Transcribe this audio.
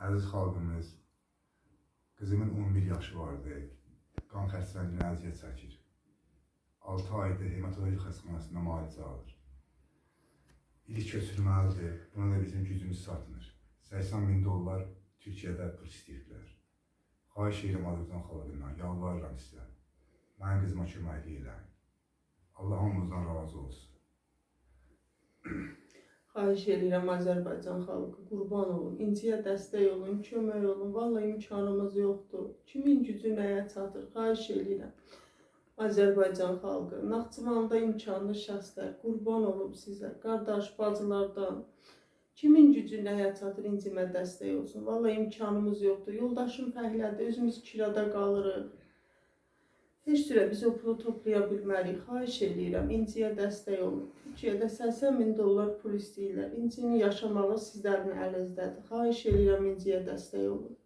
Əziz xalqımız, qızımın 11 yaşı vardı. Qan xəstəliyindən əziyyət çəkir. 6 aydır hematoloji xəstəxanasında müalicə alır. İlik köçürməlidir. Buna da bizim gücümüz çatmır. 80 min dollar Türkiyədə pul istəyirdilər. Xahiş edirəm Azərbaycan xalqından, yalvarıram sizə. Mənim qızıma köməklik eləyin. Allah hamımızdan razı olsun. Xahiş edirəm Azərbaycan xalqı, qurban olum, İnciyə dəstək olun, kömək olun. Vallahi imkanımız yoxdur. Kimin gücü nəyə çatır? Xahiş edirəm. Azərbaycan xalqı, Naxçıvanda imkanlı şəxslər, qurban olum sizə, qardaş, bacılardan. Kimin gücü nəyə çatır, İncimə dəstək olsun. Vallahi imkanımız yoxdur. Yoldaşım fəhlədir, özümüz kirada qalırıq. Heç cürə biz o pulu toplaya bilmərik. Xahiş eləyirəm, İnciyə dəstək olun. Türkiyədə 80 min dollar pul istəyirlər. İncinin yaşamağı sizlərin əlizdədir. Xahiş eləyirəm, İnciyə dəstək olun.